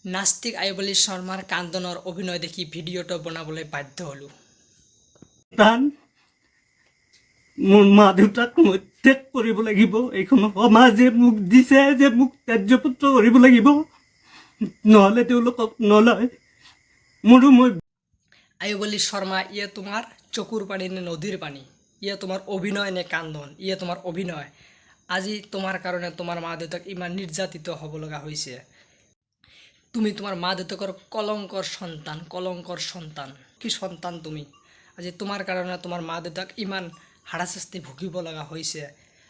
নাস্তিক আয়ুব আলী শৰ্মাৰ কান্দনৰ অভিনয় দেখি ভিডিঅ'টো বনাবলৈ বাধ্য হ'লোঁ। সন্তান, মোৰ মা দেউতাক মই ত্যাগ কৰিব লাগিব। এইখন সমাজে মোক দিছে যে মোক ত্যায্যপুত্ৰ কৰিব লাগিব, নহ'লে তেওঁলোকক নলয়। মোৰো মই আয়ুব আলী শৰ্মা, ইয়ে তোমাৰ চকুৰ পানী নে নদীৰ পানী? ইয়ে তোমাৰ অভিনয় নে কান্দন? ইয়ে তোমাৰ অভিনয়? আজি তোমাৰ কাৰণে তোমাৰ মা দেউতাক ইমান নিৰ্যাতিত হ'ব লগা হৈছে। তুমি তোমাৰ মা দেউতাকৰ কলংকৰ সন্তান, কলংকৰ সন্তান। কি সন্তান তুমি? আজি তোমাৰ কাৰণে তোমাৰ মা দেউতাক ইমান হাৰাশাস্তি ভুগিব লগা হৈছে।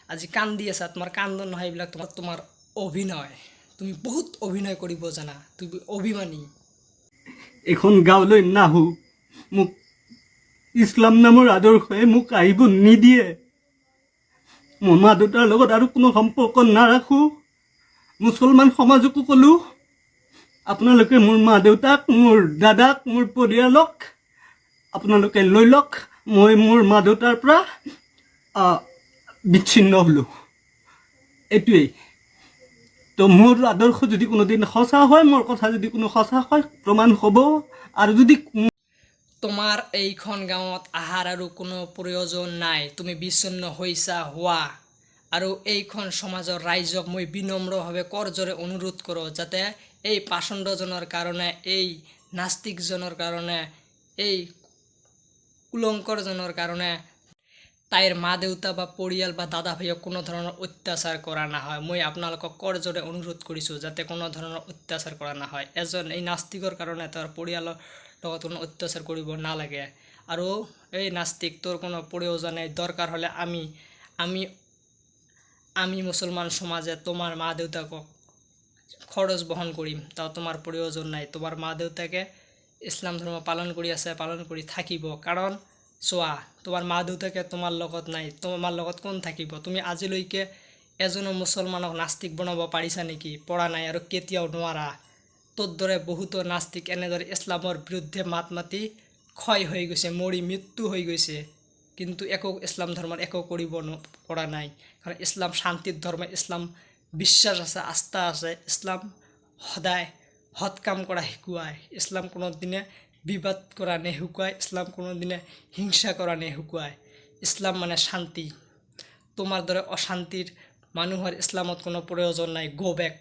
আজি কান্দি আছা, তোমাৰ কান্দন নহয় এইবিলাক, তোমাৰ অভিনয়। তুমি বহুত অভিনয় কৰিব জানা, তুমি অভিমানী। এইখন গাঁৱলৈ নাহোঁ। মোক ইছলাম নামৰ আদৰ্শই মোক আহিব নিদিয়ে। মোৰ মা দেউতাৰ লগত আৰু কোনো সম্পৰ্ক নাৰাখোঁ। মুছলমান সমাজকো ক'লোঁ, আপোনালোকে মোৰ মা দেউতাক, মোৰ দাদাক, মোৰ পৰিয়ালক আপোনালোকে লৈ লওক। মই মোৰ মা দেউতাৰ পৰা বিচ্ছিন্ন হ'লোঁ, এইটোৱেই। তো মোৰ আদৰ্শ যদি কোনোদিন সঁচা হয়, মোৰ কথা যদি কোনো সঁচা হয়, প্ৰমাণ হ'ব। আৰু যদি তোমাৰ এইখন গাঁৱত অহাৰ আৰু কোনো প্ৰয়োজন নাই। তুমি বিচ্ছিন্ন হৈছা, হোৱা। আৰু এইখন সমাজৰ ৰাইজক মই বিনম্ৰভাৱে কৰজোৰে অনুৰোধ কৰোঁ যাতে এই পাষণ্ডজনৰ কাৰণে, এই নাস্তিকজনৰ কাৰণে, এই কুলংকৰজনৰ কাৰণে তাইৰ মা দেউতা বা পৰিয়াল বা দাদা ভাইক কোনো ধৰণৰ অত্যাচাৰ কৰা নহয়। মই আপোনালোকক কৰজোৰে অনুৰোধ কৰিছোঁ যাতে কোনো ধৰণৰ অত্যাচাৰ কৰা নহয়। এজন এই নাস্তিকৰ কাৰণে তেওঁৰ পৰিয়ালৰ লগত কোনো অত্যাচাৰ কৰিব নালাগে। আৰু এই নাস্তিক, তোৰ কোনো প্ৰয়োজন নাই। দৰকাৰ হ'লে আমি মুছলমান সমাজে তোমাৰ মা দেউতাকক খৰচ বহন কৰিম। তাও তোমাৰ প্ৰয়োজন নাই। তোমাৰ মা দেউতাকে ইছলাম ধৰ্ম পালন কৰি আছে, পালন কৰি থাকিব। কাৰণ চোৱা, তোমাৰ মা দেউতাকে তোমাৰ লগত নাই, তোমাৰ লগত কোন থাকিব? তুমি আজিলৈকে এজনো মুছলমানক নাস্তিক বনাব পাৰিছা নেকি? পৰা নাই আৰু কেতিয়াও নোৱাৰা। তোৰ দৰে বহুতো নাস্তিক এনেদৰে ইছলামৰ বিৰুদ্ধে মাত মাতি ক্ষয় হৈ গৈছে, মৰি মৃত্যু হৈ গৈছে, কিন্তু একো ইছলাম ধৰ্মৰ একো কৰিব পৰা নাই। কাৰণ ইছলাম শান্তিৰ ধৰ্ম। ইছলাম বিশ্বাস আছে, আস্থা আছে। ইছলাম সদায় সৎ কাম কৰা শিকোৱায়। ইছলাম কোনোদিনে বিবাদ কৰা নেশুকুৱায়। ইছলাম কোনোদিনে হিংসা কৰা নেশুকুৱায়। ইছলাম মানে শান্তি। তোমাৰ দৰে অশান্তিৰ মানুহৰ ইছলামত কোনো প্ৰয়োজন নাই। গ' বেক।